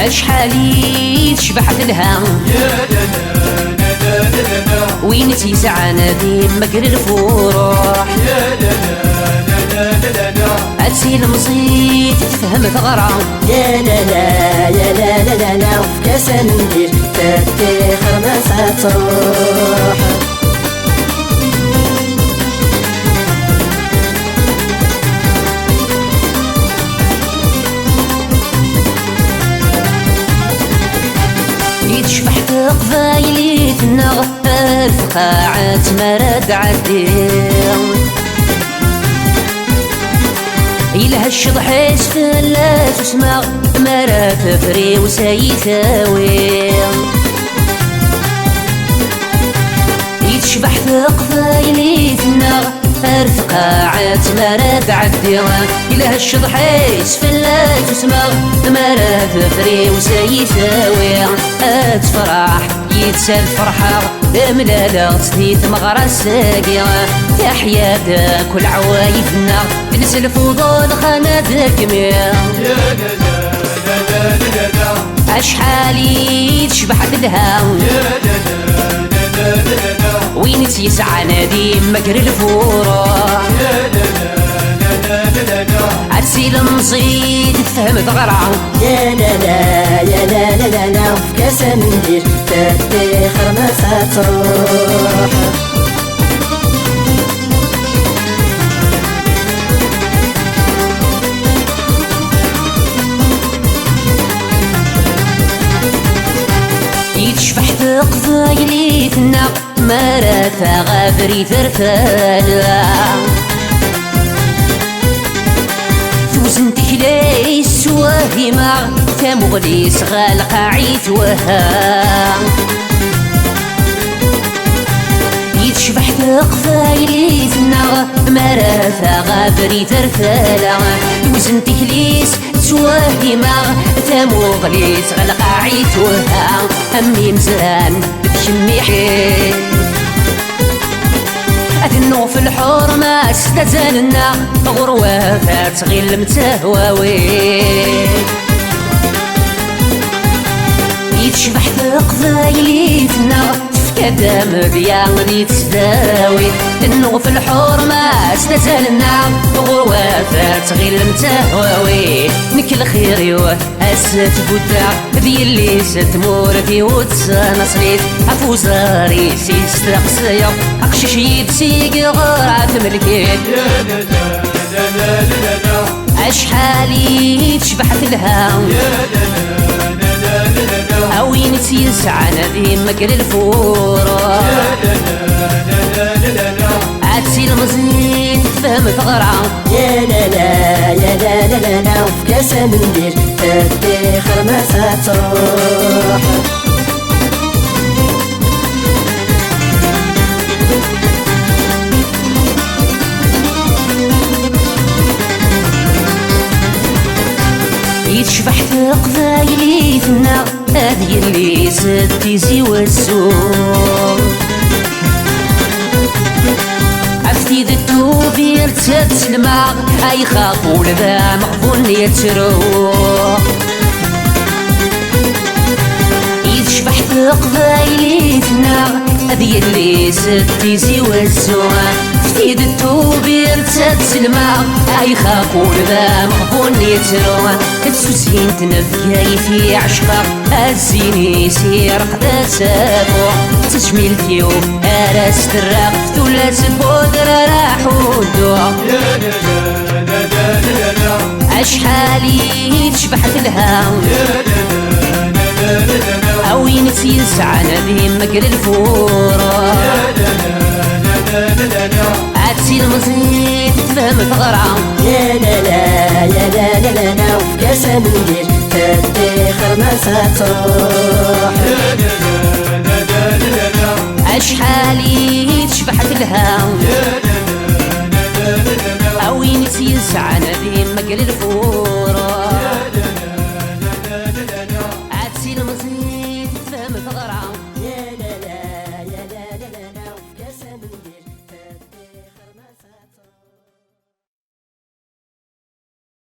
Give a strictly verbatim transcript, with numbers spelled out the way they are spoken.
Acḥal i tecbeḥ telha. Win i tt-yesɛan ad yemmager lfuruḥ. Ad tilemẓit tefhem teɣra. Ya la la, ya la la la la, efk-as amendir, tattixer ma s-ad-truḥ. I tecbeḥ teqbaylit-nneɣ ar tqaɛet mi ara d-tɛeddi. Yelha cceḍḥ-is fell-as usmeɣ mi ara tefriwes ay tawi. I tecbeḥ teqbaylit-nneɣ ar tqaɛet mi ara d-tɛeddi. Yelha cceḍḥ-is fell-as usmeɣ mi ara tefriwes ay tawi. Ad tefreḥ yid-s ad ferḥeɣ, mlaleɣ-tt di tmeɣra-s-agi. Teḥya-d akk leɛwayed-nneɣ, telsa lfuḍu lxana deg mi. Acḥal i tecbeḥ telha. Win i tt-yesɛan ad yemmager lfuruḥ. Ad tilemẓi tefhem teɣra. Ya la la, ya la la la la, efk-as amendir, tattixer ma s-ad-truḥ. I tecbeḥ teqbaylit-nneɣ mi ara taɣ abrid ar tala. Tewzen tikla-is s wahima, tamuɣli-s ɣer lqaɛ i twehha. I tecbeḥ teqbaylit-nneɣ mi ara taɣ abrid ar tala. Tewzen tikla-is s wahima, tamuɣli-s ɣer lqaɛ i twehha. Am imezran d kemm i ḥil. Ad tennuɣ f lḥurma s tazal-nneɣ, ɣur-wat ad tɣillem d tahwawi. I tecbeḥ teqbaylit-nneɣ, tefka-d amedya di tesdawit. Tennuɣ f lḥurma s tazal-nneɣ, ɣur-wat ad tɣillem d tahwawi. Nekk lxir-iw ass tbudda, d yelli-s tmurt-iw d tnaṣlit. Ɣef uẓar-is isteqsiɣ, aqcic yid-s i yeɣra temlkit. Acḥal i tecbeḥ telha. A win i tt-yesɛan ad yemmager lfuruḥ. Ad tilemẓi tefhem teɣra. Ya la la, ya la la la la, efk-as amendir, tattixer ma s-ad-truḥ. I tecbeḥ teqbaylit-nneɣ, ad yelli s Tizi Wezzu. Ɣef tidet tubirt ad selmeɣ, ay xaq ul d ameɣbun yettru. I tecbeḥ teqbaylit-nneɣ, ad yelli s Tizi Wezzu. Ɣef tidet tubirt ad selmeɣ, ay xaq ul d ameɣbun yettru. Tsuzyint n Bgayet i ɛecqeɣ, a zzin-is ireqq d asafu. D tajmilt-iw ara s-terreɣ, tullas n udrar ara ḥudduɣ. Acḥal i tecbeḥ telha. A win i tt-yesɛan ad yemmager lfuruḥ. Ad tilemẓi tefhem teɣra. Ya la la, ya la la la la, efk-as amendir, tattixer ma s-ad-truḥ. Acḥal i tecbeḥ telha. A win i tt-yesɛan ad yemmager lfuruḥ.